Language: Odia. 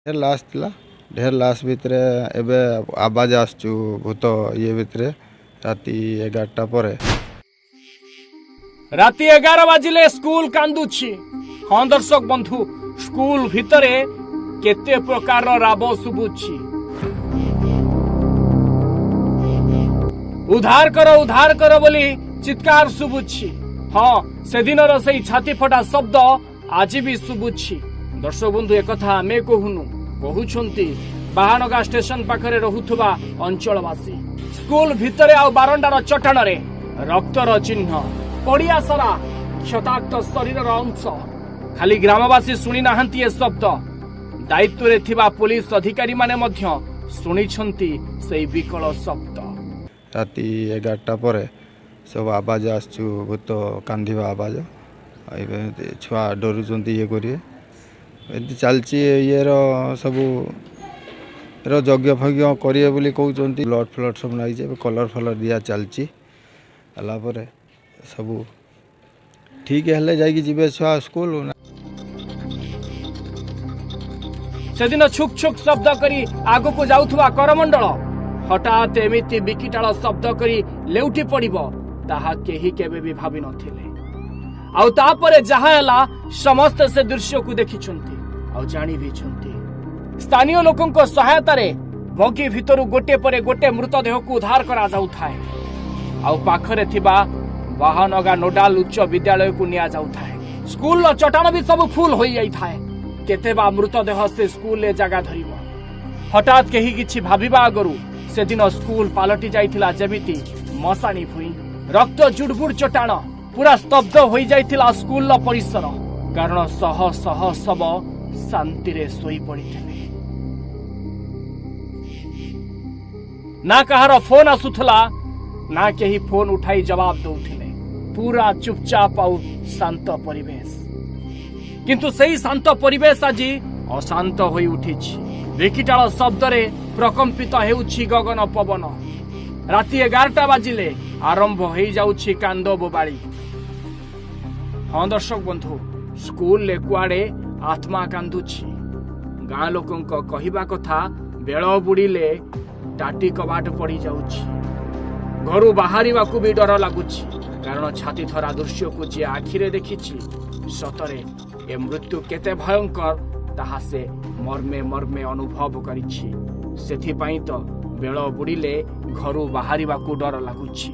ଢେର ଲାସ୍ ଥିଲା। ଢେର ଲାସ୍ ଭିତରେ ଏବେ ଆବାଜ ଆସୁଛୁ ଭୂତ ଇଏ ଭିତରେ ରାତି 11ଟା ପରେ। ରାତି 11 ବାଜିଲେ ସ୍କୁଲ କାନ୍ଦୁଛି। ହଁ ଦର୍ଶକ ବନ୍ଧୁ, ସ୍କୁଲ ଭିତରେ କେତେ ପ୍ରକାରର ରାବ ଶୁଭୁଛି। ଉଦ୍ଧାର କର, ଉଦ୍ଧାର କର ବୋଲି ଚିତ୍କାର ଶୁଭୁଛି। ହଁ, ସେଦିନର ସେଇ ଛାତି ଫଟା ଶବ୍ଦ ଆଜି ବି ଶୁଭୁଛି। ଦର୍ଶକ ବନ୍ଧୁ, ଏକଥା ଆମେ କହୁନୁ, କହୁଛନ୍ତି ବାହାନଗା ଷ୍ଟେସନ ପାଖରେ ରହୁଥିବା ଅଞ୍ଚଳବାସୀ। ସ୍କୁଲ ଭିତରେ ଆଉ ବାରଣ୍ଡାର ଚଟାଣରେ ରକ୍ତର ଚିହ୍ନ, ପଡ଼ିଆ ସାରା କ୍ଷତାକ୍ତ ଶରୀରର ଅଂଶ। ଖାଲି ଗ୍ରାମବାସୀ ଶୁଣି ନାହାନ୍ତି ଏ ଶବ୍ଦ, ଦାୟିତ୍ୱରେ ଥିବା ପୋଲିସ ଅଧିକାରୀମାନେ ମଧ୍ୟ ଶୁଣିଛନ୍ତି ସେଇ ବିକଳ ଶବ୍ଦ। ରାତି 11ଟା ପରେ ସବୁ ଆବାଜ ଆସୁଛୁ, ଭୂତ କାନ୍ଦିବା ଆବାଜ। ଏବେ ଛୁଆ ଡରୁଛନ୍ତି, ଇଏ କରିବେ। ଏମିତି ଚାଲିଛି। ଇଏର ସବୁ ର ଯଜ୍ଞ ଫଜ୍ଞ କରିବେ ବୋଲି କହୁଛନ୍ତି। ବ୍ଲଡ଼ ଫ୍ଲଡ଼ ସବୁ ଲାଗିଛି, ଏବେ କଲର୍ ଫଲର୍ ଦିଆ ଚାଲିଛି। ହେଲା ପରେ ସବୁ ଠିକ୍ ହେଲେ ଯାଇକି ଯିବେ ଛୁଆ ସ୍କୁଲ। ସେଦିନ ଛୁକ୍ ଛୁକ୍ ଶବ୍ଦ କରି ଆଗକୁ ଯାଉଥିବା କରମଣ୍ଡଳ ହଠାତ୍ ଏମିତି ବିକିଟାଳ ଶବ୍ଦ କରି ଲେଉଟି ପଡ଼ିବ, ତାହା କେହି କେବେ ବି ଭାବି ନଥିଲେ। ଆଉ ତାପରେ ଯାହା ହେଲା, ସମସ୍ତେ ସେ ଦୃଶ୍ୟକୁ ଦେଖିଛନ୍ତି ଆଉ ଜାଣିବିଛନ୍ତି। ସ୍ଥାନୀୟ ଲୋକଙ୍କ ସହାୟତାରେ ବଗି ଭିତରୁ ଗୋଟେ ପରେ ଗୋଟେ ମୃତଦେହକୁ ଉଦ୍ଧାର କରାଯାଉଥାଏ ଆଉ ପାଖରେ ଥିବା ବାହାନଗା ନୋଡାଲ ଉଚ୍ଚ ବିଦ୍ୟାଳୟକୁ ନିଆଯାଉଥାଏ। ସ୍କୁଲର ଚଟାଣ ବି ସବୁ ଫୁଲ ହୋଇଯାଇଥାଏ। କେତେ ବା ମୃତଦେହ ସେ ସ୍କୁଲରେ ଜାଗା ଧରିବ? ହଠାତ୍ କେହି କିଛି ଭାବିବା ଆଗରୁ ସେଦିନ ସ୍କୁଲ ପାଲଟି ଯାଇଥିଲା ଯେମିତି ମଶାଣି ଭୂଇଁ। ରକ୍ତ ଜୁଡବୁଡ ଚଟାଣ, ପୁରା ସ୍ତବ୍ଧ ହୋଇଯାଇଥିଲା ସ୍କୁଲର ପରିସର, କାରଣ ଶହ ଶହ ଶବ ଶାନ୍ତିରେ ଶୋଇ ପଡ଼ିଥିଲେ। ନା କାହାର ଫୋନ ଆସୁଥିଲା, ନା କେହି ଫୋନ ଉଠାଇ ଜବାବ ଦଉଥିଲେ। ପୁରା ଚୁପଚାପ ଆଉ ଶାନ୍ତ ପରିବେଶ। କିନ୍ତୁ ସେଇ ଶାନ୍ତ ପରିବେଶ ଆଜି ଅଶାନ୍ତ ହୋଇ ଉଠିଛି। ବିକିଟାଳ ଶବ୍ଦରେ ପ୍ରକମ୍ପିତ ହେଉଛି ଗଗନ ପବନ। ରାତି 11ଟା ବାଜିଲେ ଆରମ୍ଭ ହେଇଯାଉଛି କାନ୍ଦ ବୋବାଳି। ହଁ ଦର୍ଶକ ବନ୍ଧୁ, ସ୍କୁଲରେ କୁଆଡ଼େ ଆତ୍ମା କାନ୍ଦୁଛି। ଗାଁ ଲୋକଙ୍କ କହିବା କଥା, ବେଳ ବୁଡ଼ିଲେ ଟାଟି କବାଟ ପଡ଼ିଯାଉଛି, ଘରୁ ବାହାରିବାକୁ ବି ଡର ଲାଗୁଛି। କାରଣ ଛାତି ଥରା ଦୃଶ୍ୟକୁ ଯିଏ ଆଖିରେ ଦେଖିଛି, ସତରେ ଏ ମୃତ୍ୟୁ କେତେ ଭୟଙ୍କର ତାହା ସେ ମର୍ମେ ମର୍ମେ ଅନୁଭବ କରିଛି। ସେଥିପାଇଁ ତ ବେଳ ବୁଡ଼ିଲେ ଘରୁ ବାହାରିବାକୁ ଡର ଲାଗୁଛି।